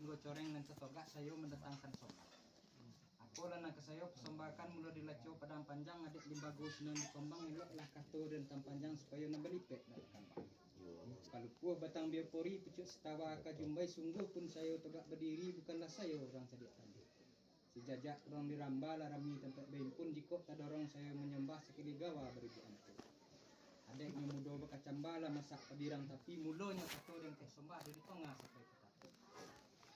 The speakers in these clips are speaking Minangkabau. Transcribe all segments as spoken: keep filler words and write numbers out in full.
Tinggo coreng nan tatogak sayo mandatangkan sombah. Apolah nan ka sayo pasombahkan, mulo dilaco Padang Panjang, adek limbago sinan dikombang, eloklah kato den tampanjang supayo nan balipek nan bakambang. Kalupuah batang biopori, pucuak sitawa ka jumbai, sungguah pun sayo togak badiri, bukanlah sayo urang sadiak tadi. Sijajak urang diramba lah rami tampek baimpun, jikok tadorong sayo manyambah sakali gawa baribu ampun. Adeknyo mudo bakacamba lah masak pabirang, tapi mulonyo kato den kek sombah dari tongah sampai ka tato.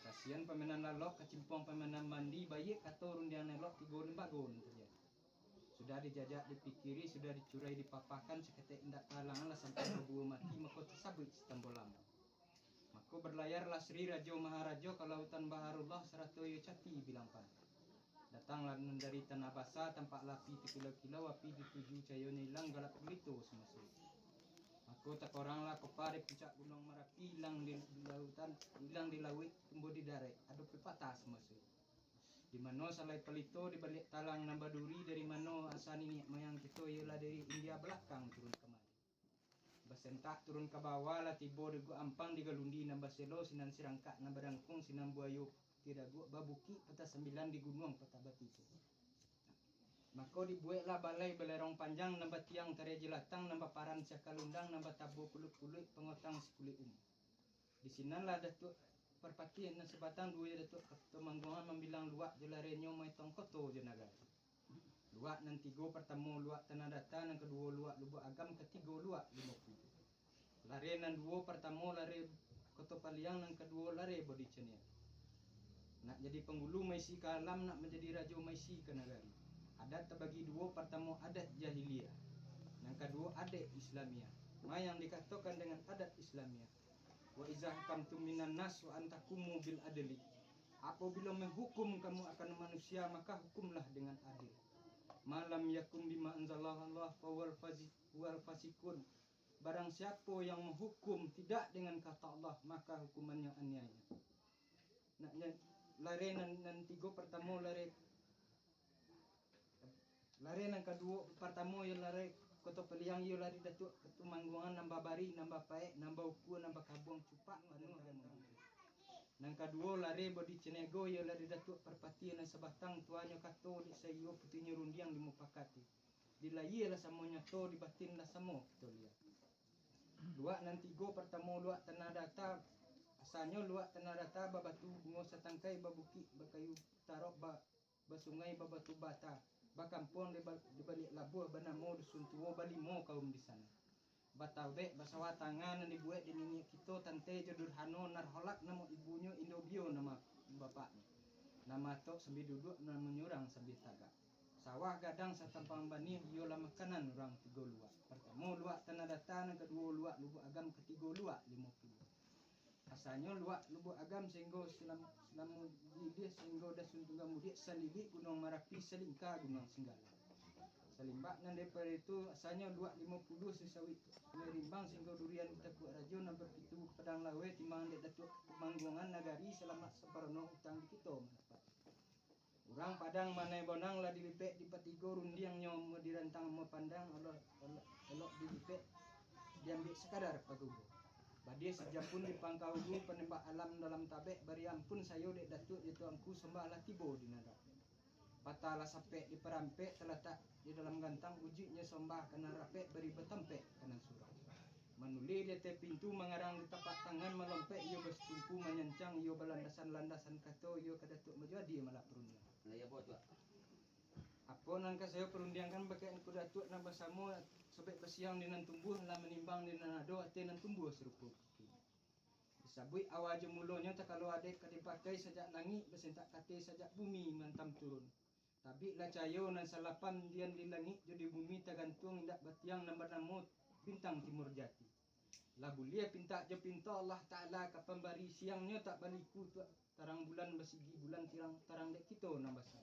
Kasian pamenan lalok, kacimpong pamenan mandi, baiak kato rundiang elok tigo limbago nan tajadi. Sudah dijajak dipikiri, sudah dicurai dipapahkan, saketek indak talang lah sampai babuah mati, mako tasabuik sitambo lamo. Mako, berlayarlah Sri Rajo Maharajo ka lautan Baharullah, sarato iyo cati bilang pangka. Datanglah nan dari tanah basa, tampak lah api takilau-kilau, api dituju cayonyo ilang, galak gulito samaso. Mako, takoranglah kopa di puncak Gunuang Marapi, ilang di, di lautan, ilang di lauik, tumbuah di darek, ado pepatah samaso. Di mano salai palito di baliak talang nan baduri, dari mano asa niniak moyang kito, iyolah dari India balakang turun kamari. Basentak turun ka bawah, lah tibo di Guak Ampang, di galundi nan baselo, sinan sirangkak nan badangkuang, sinan buayo putiah daguak, babukik patah sambilan, di gunuang patah batigo. Mako dibuweklah balai balerong panjang, nan batiang tarai jelatang, nan baparan siaka lundang, nan batabo puluik-puluik pangotang sikulik ungu. Di sinanlah Datuak Parpatiah nan sabatang duo jo Datuak Kato Mangguangan mambilang luak jo larenyo, maetong koto jo nagari. Luak nan tigo, partamo luak Tanah Data, nan kaduo luak Lubuak Agam, katigo luak Limo Puluah. Lare nan duo, partamo lare Koto Paliang, nan kaduo lare Bodi Caniago. Nak jadi panghulu maisi ka alam, nak manjadi rajo maisi ka nagari. Adat tabagi duo, partamo adat jahiliah, nan kaduo adat Islamiah. Ma yang dikatokan dengan adat Islamiah? Wa iza hakamtum minan nas wa an takumu bil adli. Apabilo menghukum kamu akan manusia, maka hukumlah dengan adil. Ma lam yakum bima anzalallah fa huwal fazi-, huwal fasikun. Barang siapo yang menghukum tidak dengan kata Allah, maka hukumannya aniaya. Nak nya, lare nan, nan tigo, partamo lare Lare nan kaduo, partamo iyo lare Koto Paliang, iyo lare Datuak Kato Mangguangan, nan babari, nan bapaek, nan baukua, nan bakabuang cupak, panuah dan mampu. Nan kaduo lare Bodi Caniago, iyo lare Datuak Parpatiah nan sabatang, tuanyo kato dek saiyo, putuihnyo rundiang dimupakati. Di layie lah samo nyato, di batin lah samo kito liek. Luak nan tigo, partamo luak Tanah Data, asanyo luak Tanah Data, babatu bungo satangkai, babukik bakayu tarok, ba basungai babatu bata, bakampuang di ba-, di baliak labuah, banamo Dusun Tuo, balimo kaum di sinan. Batabek basawah tangan nan dibuek di niniak kito, Tante jo Durhano, Narholak namo ibunyo, Indobio nama bapaknyo. Nan matok sambil duduak, nan manyurang sambil tagak. Sawah gadang satampang baniah, iyolah makanan urang tigo luak. Partamo luak Tanah Data, nan kaduo luak Lubuak Agam, katigo luak Limo Puluah. Asanyo luak Lubuak Agam, sahinggo silam-, silamu giliah, sahinggo Dasun Tunggang Mudiak, salilik Gunuang Marapi, salingka Gunuang Singgalang. Salimbak nan daripado itu, asanyo luak Limo Puluah, sasawik Sungai Rimbang, sahinggo durian di Takuak Rajo, nan bapitu Padang Laweh, timbang dek Datuak Kato Mangguangan, nagari salamat samparono, utang di kito mandapat. Urang Padang Manai Bonang lah dilipek dipatigo rundiangnyo, mo dirantang mo pandang, elok, elok, elok dilipek diambiak sakadar pagugo. Badiah sajam pun di pangka ulu, panembak alam dalam tabek, bari ampun sayo dek Datuak jo Tuangku, sombah lah tibo di nadak. Patah lah sapek di parampek, talatak di dalam gantang, ujuiknyo sombah ka nan rapek, bari batampek ka nan surang. Manulih di ateh pintu, mangarang di tapak tangan, malompek iyo basitumpu, manyancang iyo balandasan-landasan kato, iyo ka Datuak Majuadi malah parundiang. Lah, iyo, apo tu, Ak? Apo nan ka sayo parundiangkan bakeh Angku Datuak nan basamo, sobek basiang di nan tumbuah, lah manimbang di nan ado, ateh nan tumbuah sarupo bukik. Disabuik awal jo mulonyo, takalo adek ka dipakai sajak langik, basentak kateh sajak bumi mantam turun. Tabiklah cayo nan salapan dian di langik jo di bumi, tagantuang indak batiang, nan banamo Bintang Timur Jati. Lah buliah pintak jo pinto Allah Ta'ala ka pambari, siangnyo tak baliku tu tarang bulan, basigi bulan tirang tarang dek kito nan basamo.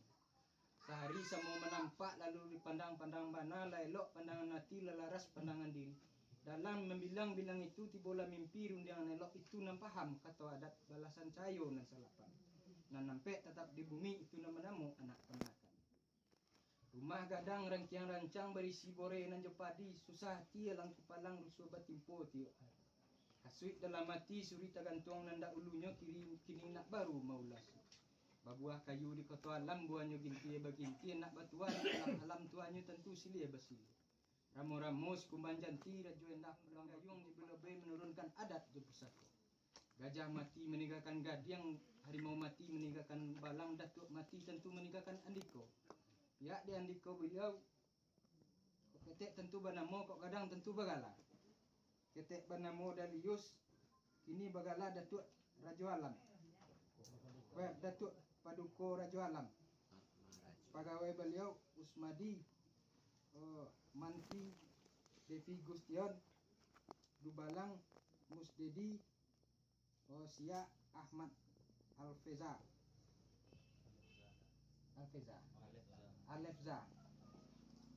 Sahari samo manampak, lalu dipandang-pandang bana, lah elok pandangan ati, lah laras pandangan diri. Dalam mambilang-bilang itu, tibolah mimpi rundiangan elok itu nan paham, kato adat balasan cahayo nan salapan. Nan nampek tatap di bumi, itu nan banamo anak kamanakan. Rumah gadang rangkiang rancang, barisi boreh nan jo padi, susah ati alang kupalang, rusuah batimpo tiok hari. Kasuik dalam ati, suri tagantuang nan dahulunyo, kiri kini nak baru maulas. Babuah kayu di koto alam, buahnyo gintie bagintie, nak batuah di alam-alam, tuahnyo tantu silih basilih. Ramo-ramo sikumbang janti, rajo endah pulang gayuang, di belobe manurunkan adat jo pusako. Gajah mati maninggakan gadiang, harimau mati maninggakan balang, datuak mati tantu maninggakan andiko. Pihak di andiko baliau, kok ketek tantu banamo, kok gadang tantu bagala. Ketek banamo Dalius, kini bagala Datuak Rajo Alam. Weh, Datuak Paduko Rajo Alam. Pagawai baliau Usmadi, oh, Manti, Devi Gustion, Dubalang, Musdedi, oh, Siak Ahmad Alfeza. Alfeza. Alefza.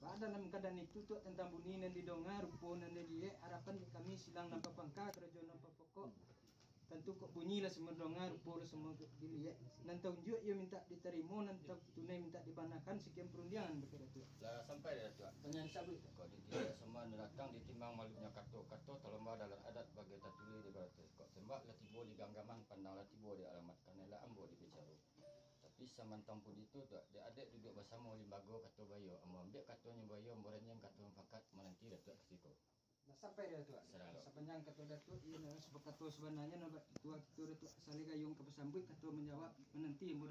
Baa dalam kaadaan itu, Tuak, tantang bunyi nan didonga, rupo nan diliek, arapan dek kami silang nan papangka, karajo nan papokok. Tantu kok bunyi lah samo didonga, rupo lah samo diliek. Nan taunjuak iyo mintak ditarimo, nan tatunai mintak dibanakan, sakian parundiangan bakeh Datuak. Lah sampai dek Datuak. Panjang sabuik. Kok diliek samo nan datang ditimbang malumnyo kato, kato talomba dalam adat bagai tatulih di barato. Kok tembak lah tibo di ganggaman, pandang lah tibo di alamat, kanai lah ambo di bicaro. Tapi samantang pun itu, Tuak, dek adek duduak basamo limbago kato baiyo, ambo ambiak katonyo baiyo, ambo ranyiang kato mufakat, mananti Datuak ka siko. Lah sampai dek Datuak. Sadang, Tuak. Sapanjang kato Datuak, iyo nan sapa-, kato sabananyo nan bak tuah kito Datuak, saleh gayuang ka basambuik, kato manjawab, mananti ambo